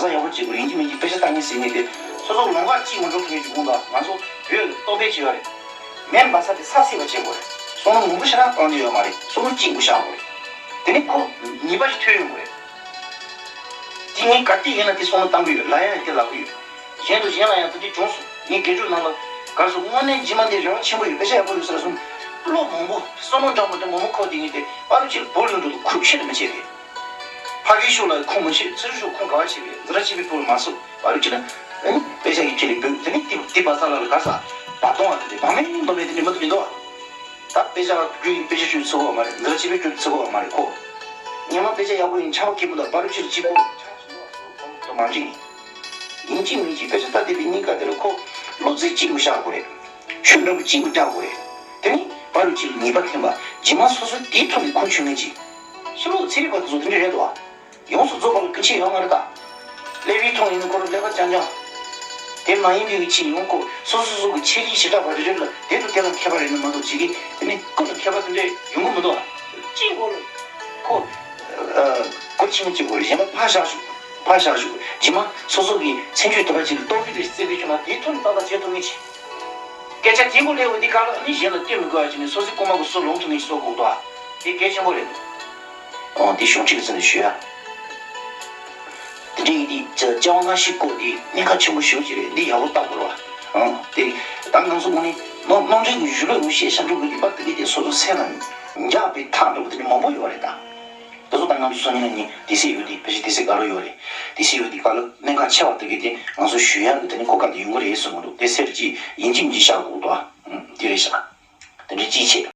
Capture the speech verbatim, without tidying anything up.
ས་ཡག་པོ་བྱེད་དགོས། ཡིན་གཅིག་མིན་གཅིག་དཔེ་ཆ་ལྟ་ཉན་ཟེར་མཁན་དེ་སོ་སོ་ལུང་པ་གཅིག་མ་འགྲོ་ཐུབ་མཁན་གྱི་དགོངས་དག་ང་ཚོ་བོད་ལ་གཏོར་སྤེལ་བྱེད་ཡོད་རེད། མེ་འབར་ས་དེ་ས་བསྲེགས་པ་བྱེད་དགོས་རེད། བསམ་བློ་མང་པོ་ཞེ་དྲག་བཏང་རྒྱུ་ཡོད་མ་རེད། བསམ་བློ་གཅིག་པུ་བཞག་དགོས་རེད། དེ་ནས་ཁོ་ཉེས་པ་ཞིག་ཐོན་ཡོང་གི་རེད། དེ་ངས་ག་དུས་ཡིན་ན་དེ་བསམ་བློ་བཏང་གི་ཡོད། ལབ་ཡ་ཡང་དེ་ལབ་གི་ཡོད། གཞན་དུ་གཞན་ལ་ཡང་དེ་འདྲ་བྱུང་སོང་། ངས་དགེ་ཕྲུག་རྣམས་ལ་ག་རེ་ཟེར། དངོས་གནས་རྗེས་མ་འདི་རེ་བ་ཆེན་པོ་ཡོད། དཔེ་ཆ་ཡག་པོ་ཡོད་ཟེར་གསུངས། བློ་མང་པོ་བསམ་བློ་འདྲ་མོ་དེ་མང་པོ་འཁོར་བསྡད་མཁན་དེ་པ་རུ་ཅིག་བོར་ཡོང་འགྲོ་དུས་ཁུར་ཆེ་རེ་མི་ཆེ་རེད། ཕ་གིའི་ཤུགས་ལ་ཁུངས་མི་ཆེ། ཚུར་ཤུགས་ཁུངས་ག་བ་ཆེ་བས་འཛིན་གྲྭ་བཅུ་པའི་བུ་ལ་མ་སོགས་པ་རུ་ཅིག་ན་ཨ་ནི་དཔེ་ཆ་གི་ཁྱེད་ལས་བོད་དེ་ནི་དེ་དེ་བ་ས་ལ་ལ་ག་ས་བ་གཏོང་བ་དེ་དེ་བ་མེད་མདོ་མེད་དེ་ནི་མི་དུ་མི་འདུག་བ། ད་དཔེ་ཆ་རྒྱུ་ཡིན་དཔེ་ཆ་ཞུ་ཚུགས་པ་མ་རེད། འཛིན་གྲྭ་བཅུ་པའི་རྒྱུ་ཚུགས་པ་མ་རེད་ཁོ། ཉི་མ་དཔེ་ཆ་ཡག་པོ་ཡིན་ཆགས་པ་ཁྱེད་མི་འདུག་པ་རུ་ཅིག་ལ་གཅིག་པོ་ཆགས་ཞིག་འདུག་བ་སོ་དུ་མ་འགྲིག་ཡིན་གཅིག་མིན་གཅིག་དཔེ་ཆ་ལྟ་བསྡད་པའི་གཉིས་ཀ་དེ་ལ་ཁོ་བློ་རྩེ་གཅིག་པུ་བཞག་དགོས་རེད། ཆོས་འདྲ་པོ་གཅིག་པུ་རྒྱག་དགོས་རེད། དེ་ནི་པ་རུ་གཅིག་ལ་ཉེས་པ་འཐེན་པ་རྗེས་མ་སོ་སོ་དེའི་ཐོག་ནས་ཁུངས་འཁྱོལ་མཁན་གཅིག་ཕྱི་ལོགས་ཚན་རིག་པ་དེ་ཚོ་དེ་འདྲ་རེད་དོ། ཡོངས་སུ་རྫོགས་པ་ལ་སྐུ་མཁྱེན་ཡོད་མ་རེད་ད། ཀླད་པའི་ཐོག་ཡིན་ན་ཁོ་རང་ཀླད་པ་རྐྱང་རྐྱང་། དེ་མ་ཡིན་པའི་ཆེད་ཡོང་ཁོ་སོ་སོ་སོ་གི་ཆེད་ལས་ཞེ་དྲག་པ་རེ་རེ་ལ་དེ་དང་དེ་ལ་མཁས་པ་རེད་ན་མ་གཏོགས་ཅིག་གིས་དེ་ནི་ཀུན་ལ་མཁས་པ་དེ་འདྲ་ཡོང་གི་མི་འདུག་ཨ། གཅིག་མགོ་ལ་ཁོ་ཨ་གོ་ཆེན་གཅིག་གོ་གཞན་པ་ཕར་བཞག་ཞུ། ཕར་བཞག་ཞུ། རྗེས་མ་སོ་སོ་གི་མཚན་བརྗོད་དེ་པ་ཅིག་ལ་རྟོག་གེ་དེ་རྩེ་དགོས་བྱུང་ན་དེའི་ཐོག་ནས་ཏག་ཏག་བྱེད་ཐུབ་ངེས་ཆེ། སྐད་ཆ་དེ་མགོ་ལས་འོ་འདི་ག་ལ་ནི་གཞན་ལ་སྟོན་མི་དགོས་ཨ་ཅེ་ནས་སོ་སོའི་རྐུན་མ་གི་སོ་ལོངས་ཐུབ་ངེས་ཅིག་གསོ་དགོས་འདུག་ཨ། དེ་གལ་ཆེན་པོ་རེད་འདུག་ཨོ་དེ་གཞུང་ཁྲིད་ཀྱི་ཚུལ་ནས་ཞུ་ཡ། དེ་འདྲའི་དེ་ཅ་ཅ་བ་ང་ཞིག་གོ་དེ་གནད་འགག་ཆེན་པོ་ཞེ་པོ་ཅིག་རེད། འདི་ཡག་པོ་བལྟ་དགོས་རེད་བ། ཨང་དེ་ད་ང་ཚོ་དངོས་གནས་ནོར་ནོར་འཁྲུལ་གྱི་གཞུང་ལུགས་ངོ་ཤེས་ཤ་འགྲོ་གི་རིག་པ་དེ་གི་དེ་སོ་སོ་སེམས་ལ་འཇགས་པའི་ཐག་འགྲོ་གི་དེ་འདྲ་མང་པོ་ཡོད་རེད་ད། དེ་ཚོ་ད་ང་ཚོ་སང་ཉིན་ལ་ཉིན་དེ་སྲིད་ཡོད་དེ་ཕལ་ཆེར་དེ་སྲིད་ག་རུ་ཡོད་རེད། དེ་སྲིད་ཡོད་དེ་ག་ལ་གནད་འགག་ཆེ་བ་དེ་གི་དེ་ང་ཚོ་ཞུ་ཡ་གི་དེ་ནི་གོ་སྐབས་དེ་ཡོང་གི་རེད་གསུངས་མ་འདུག་དེ་སེར་གྱིས་ཡིན་གཅིག་མིན་གཅིག་བཞག་དགོས་འདུག་ཨ། དེ་རེད་ཤག་དེ་འདྲ་ཅིག་བྱེད།